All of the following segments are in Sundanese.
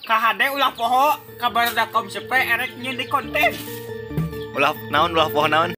KHD ulah poho kabar dakom sepe erek nyeun di konten. Ulah naon ulah poho naon.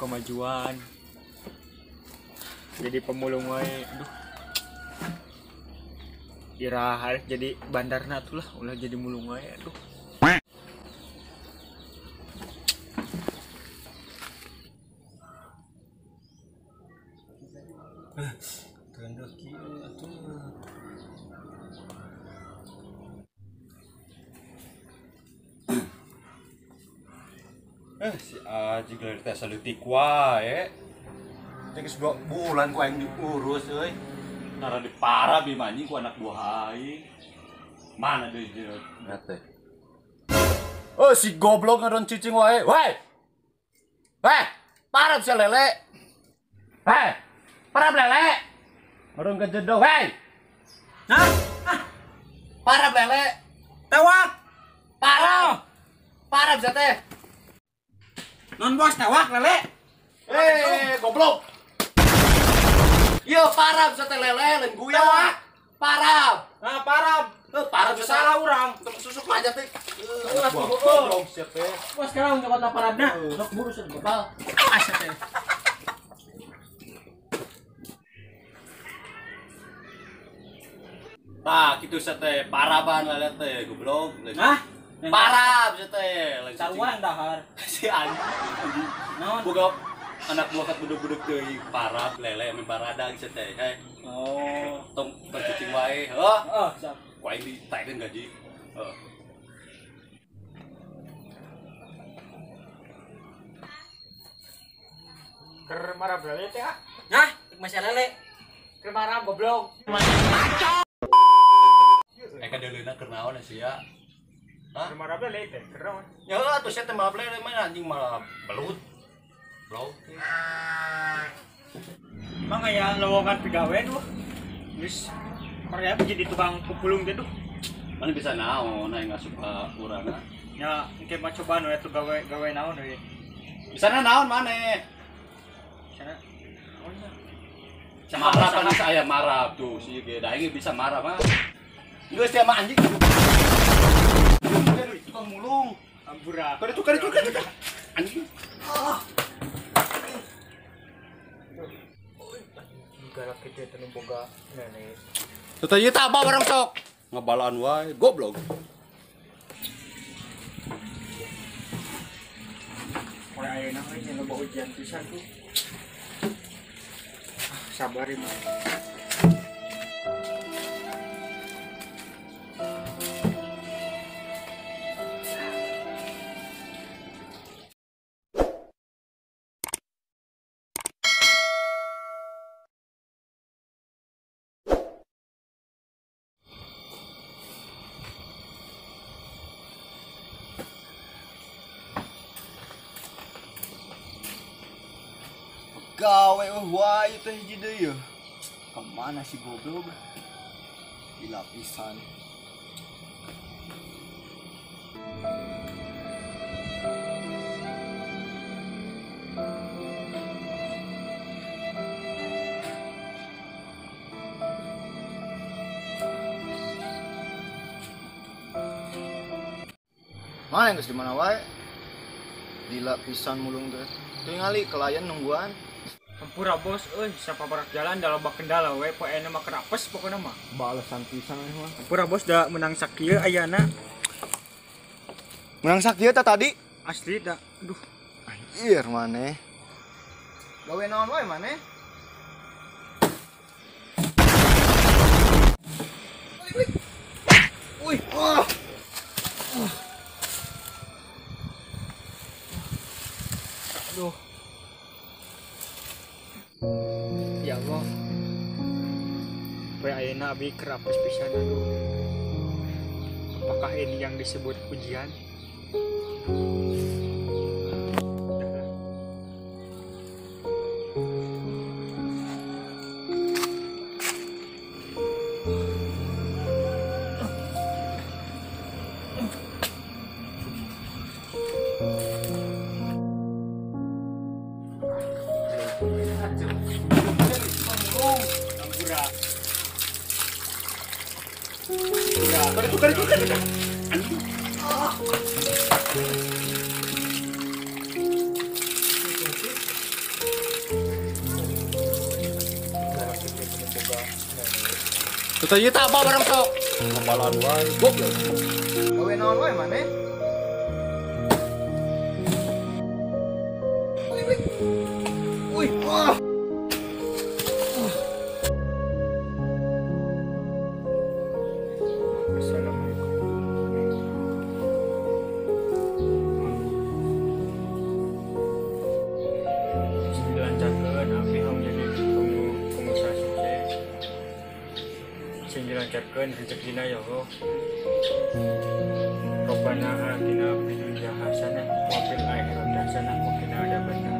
Kemajuan jadi pemulung wae, aduh ira harus jadi bandarna tuh lah ulah jadi mulung wae, aduh. Si Aji gelar teh salutik wae. Teh geus 2 bulan ku aing diurus euy. Nara diparab ieu anjing ku anak buah aing. Mana deui jeung teh. Oh si goblok ngadon cicing wae. Woi. Heh, parab si lele. Heh, parab lele. Ngadon kejedog, hei. Hah? Parab lele. Tewak. Parab. Parab sia teh. Non bos tewak lele. Goblok. Yo parab sate lele lain guyang. Tewak. Parab. Nah, parab. Parab salah urang. Susuk aja teh. Goblok sia teh. Bos sekarang nyokot parabna. Sok buru sia gebal. Asa teh. Tah kitu sia teh paraban lele teh goblok. Hah? Parab sia teh. Sarua dahar. Si anjing. Naon? Boga anak buah kat budeg-budeg teuing parab lele ame baradang sia teh. Heh. Oh, tong cicing wae, heuh. Heeh, siap. Ku aing ditaekeun gaji. Heuh. Keur marab lele teh, ah. Hah? Masih lele. Keur marab goblok. Eka deuleuna keur naon sia? Hah? Keur marab lele teh, keur naon? Ya atuh sia teh marab lele mah anjing malah belut. Blok. Emang aya lowongan pigawe duh. Geus Korea jadi tukang pupulung teh duh. Mana bisa naon aing ngasup ka urangna. Ya, engke mah cobaan we tuh gawe naon we. Bisana naon maneh? Bisana naon nya? Marah kan saya marah tuh si ge da aing bisa marah mah. Geus sia mah anjing. Tukang mulung. Ampura. Kaditu kaditu kaditu. Anjing. Ah. Galak gede teu boga nenek. Teu ieu tah barang sok. Ngabalaan wae, goblok. Mulai ayeuna we nya loba ujian pisan tuh. Sabar ieu mah. Gawe wae teh hiji deui yeuh. Kemana si goblok? Gila pisan. Mana geus di mana wae? Gila pisan mulung teh. Tingali klien nungguan. Hampura bos euy, sapabarak jalan da loba kendala we poena mah kerapes pokona mah. Balesan pisan euy mah. Hampura bos da menang sakieu ayana. Menang sakieu tah tadi? Asli da. Aduh. Anjir maneh. Gawe naon wae maneh? Uy. Oh. Aduh. Ya Allah. Poe ayeuna abi kerapes pisan aduh. Apakah ini yang disebut ujian? Tuh ieu tah barang sok. Ngembalan wae, goblok. Gawe naon wae maneh? Uy. Oh. Assalamualaikum. Dilancarkeun abi hoyong jadi pengusaha sukses. Sing dilancarkeun rezekina ya Allah. Rabbana atina fid dunya hasanah wa fil akhirati hasanah wa qina adzabannar.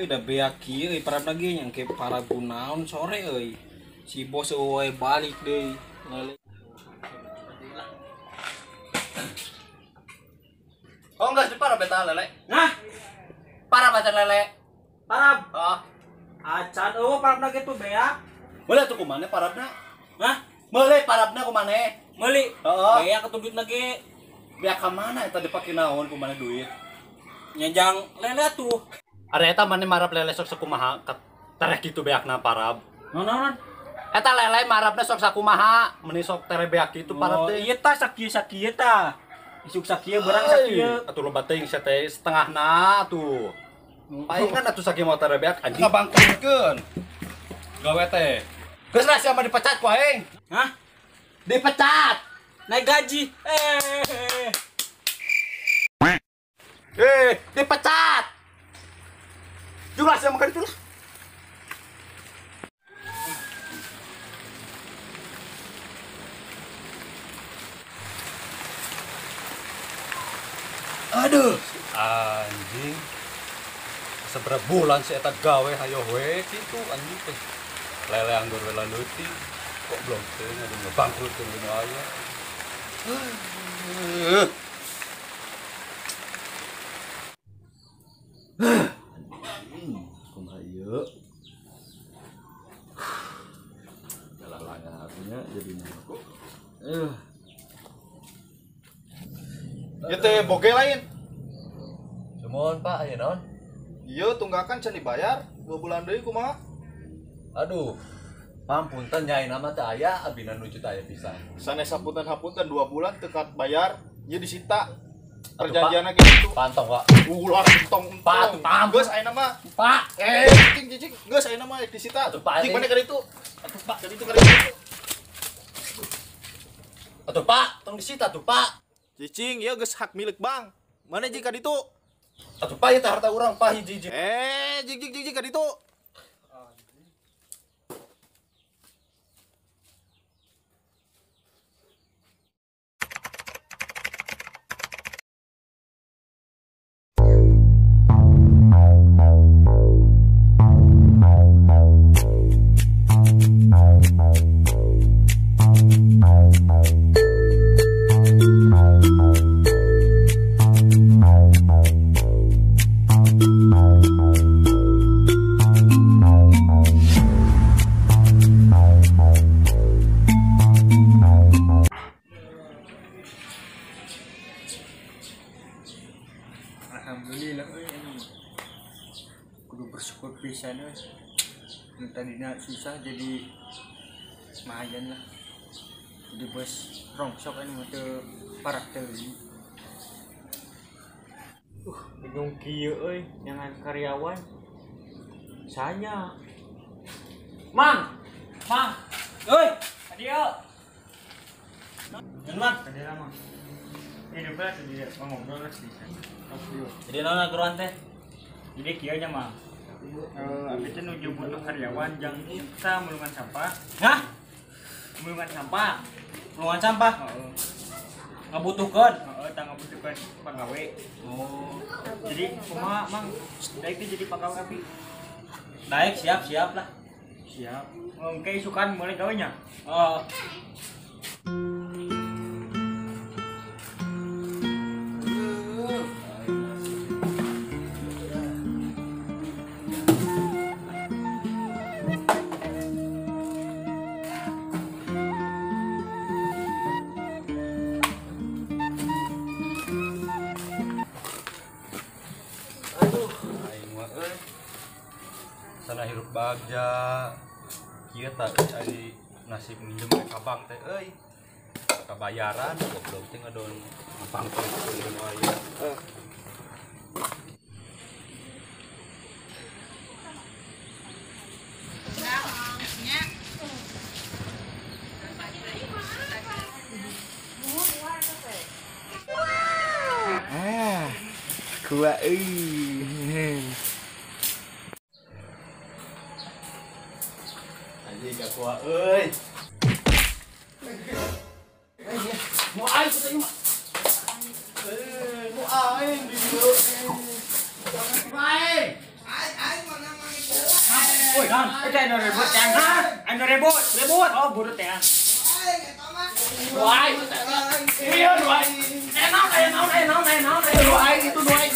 Udah beak kieu euy parab lagi yang ke para gunaon sore euy. Si bos euy balik deui. Oh enggak sih parab eta lele. Nah, parab acan lele. Parab. Oh. Acan eueuh parabna kitu beak. Meuli atuh kumaneh parabna? Hah? Meuli parabna kumaneh? Meuli. Heeh. Beak atuh duitna ge. Beak ka mana eta dipake naon kumaneh duit? Nyajang lele atuh. Are eta maneh marap lele sok sakumaha tereh kitu beakna parab. Naon-naon? Eta lele marapna sok sakumaha, meuni sok tere beak kitu parab teh. Ieu tah sakieu-sakieu tah. Isuk sakieu barang sakieu. Atuh loba teuing sia teh setengahna atuh. Palingan atuh sakieu mah tere beak anjing. Ngabangkrutkeun. Gawe teh. Geus lah sia mah dipecat ku aing. Hah? Dipecat. Naik gaji. Dipecat. Jumlah saya makan itu lah. Aduh, anjing. Seberapa bulan si eta gawe hayo we kitu anjing teh. Lele anggur we leutik. Kok belum teh aduh ngebangkrut nu aya. Kumaha ieu? Jalan artinya jadi aku. Ieu teh boge lain. Sumuhun Pak, aya naon? Ieu tunggakan can dibayar 2 bulan deui kumaha? Aduh. Pampunten nya ayeuna mah teu aya abina nuju teu aya pisan. Sanes hapunten-hapunten 2 bulan teu bayar, ieu disita. Perjanjianna kitu. Pantong, Pak. Ulah entong. Pak, geus ayeuna mah. Pak. Cicing cicing, geus ayeuna mah disita. Atuh, Pak. Cing mana ka ditu? Atuh, Pak. Ka ditu ka ditu. Atuh, Pak, tong disita tuh, Pak. Cicing, ieu geus hak milik bank. Mana jika ditu? Atuh pahit harta urang pahit jiji. Jig jig jig jig ka ditu. Alhamdulillah euy anu kudu bersyukur pisan euy. Nu tadina susah jadi lumayan lah. Jadi bos rongsok anu teu parah teuing. Bingung kieu euy nyangan karyawan. Sanya. Mang, Mang, Euy, adieu. Mang. Adieu Mang. Ini berat jadi ngobrol lah sih. Jadi naon aturan teh? Jadi kieu nya Mang. Abi teh nuju butuh karyawan jang kita mulungan sampah. Hah? Mulungan sampah. Mulungan sampah? Heeh. Ngabutuhkeun? Heeh, tah ngabutuhkeun pagawe. Oh. Jadi kumaha Mang? Daek teh jadi pagawe abi. Daek siap-siap lah. Siap. Engke isukan mulai gawe nya. Oh. Sana hirup bagja kieu tah ari nasib minjem ka bank teh euy kabayaran goblok teh ngadon ngapangkeun wae. Ah, kuat euy. Anjing gak kuat euy. Mau aing ku teh mah. Mau aing di dieu. Aing. Aing mana mang itu. Woi, dan eta anu rebut teh. Anu rebut, rebut. Oh, buru teh. Aing eta mah. Wah, aing teh. Iya, aing. Naon aya naon aya naon aya naon aya aing itu aing.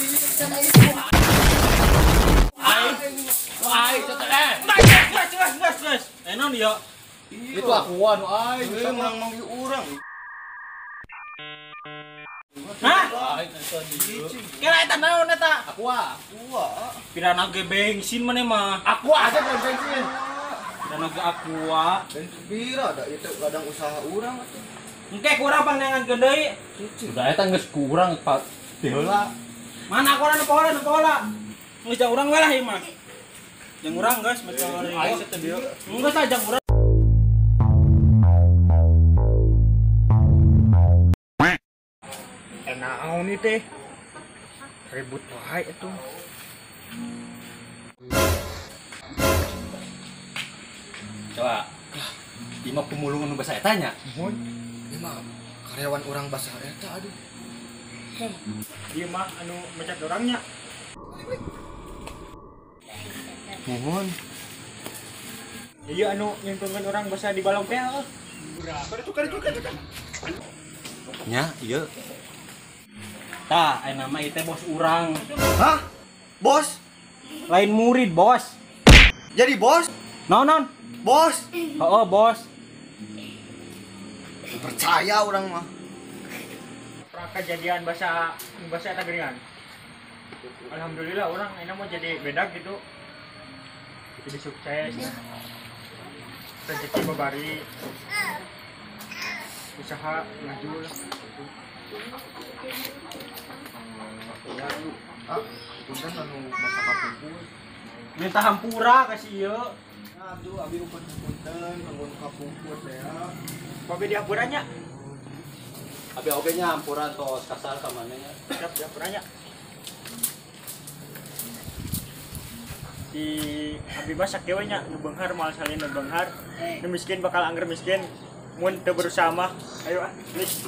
Aing. Aing teh. Geus, geus. Naon dia? Itu aku anu aing, bisa menang manggil urang. Hah? Kira eta naon eta? Aqua. Pirana ge bensin maneh mah. Aqua aja bukan bensin. Pirana ge aqua. Bensin pira da ieu teh ladang usaha urang atuh. Engke kurang pangnangan deui. Sudah eta geus kurang Pak. Teh heula. Mana aqua nu pohola nu pohola. Geus jang urang we lah ieu mah. Jang urang geus macam aing teh dieu. Geus lah jang urang. Naon ieu teh? Ribut wae atuh. Coba. Ieu mah pemulungan nu basa eta nya. Mun, ieu mah karyawan urang basa eta aduh. Ieu mah anu mecat orangnya. Muhun. Ieu anu nyentungkeun urang basa di balong teh heuh. Kaditu. Nya, ieu. Tah, aya nama ieu teh bos urang. Hah? Bos? Lain murid, bos. Jadi bos? Naon, naon? Bos. Heeh, bos. Percaya urang mah. Kejadian bahasa eta geuningan. Alhamdulillah orang enak mau jadi bedak gitu. Jadi sukses. Rezeki babari. Usaha maju lah. Ya lu, ah, punten anu basa kapungkur. Minta hampura ka si ieu. Aduh, abi punten kanggo kapungkur teh. Babe dihampuranya. Abi oge nya hampuran tos kasar ka maneh nya. Siap dihampuranya. Di abi mah sakieu we nya nu beunghar moal salin nu beunghar. Nu miskin bakal angger miskin mun teu berusaha mah. Ayo ah, please.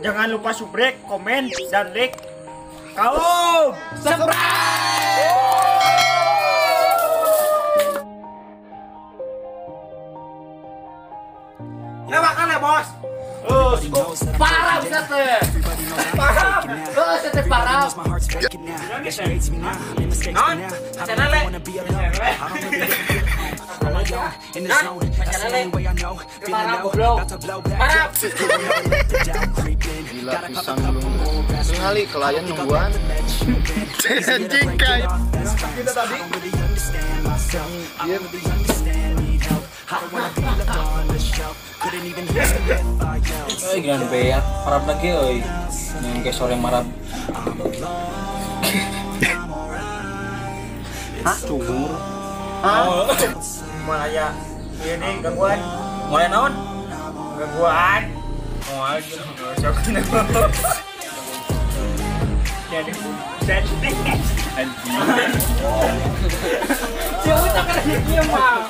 Jangan lupa subrek, komen, dan like. Kaum Subscribe. Ya makan ya bos. Oh, parah bisa teh. Parah. Oh, teh parah. Non, channel le. Non, channel le. Parah goblok. Parah. Gila pisang lu. Sekali klien nungguan. Anjing kai. Kita tadi. Iya. Euy, gimana beak, parab lagi euy. Yang ke sore marab. Hah, cumur. Hah? Moal aya ieu nih gangguan. Mulai naon? Gangguan. Moal sok. Jadi setting anjing. Siapa tak kena kieu mah.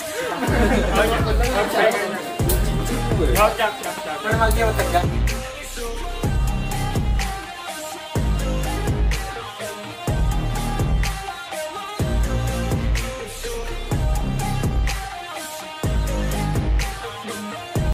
Cak, cak, cak. Lagi tegak.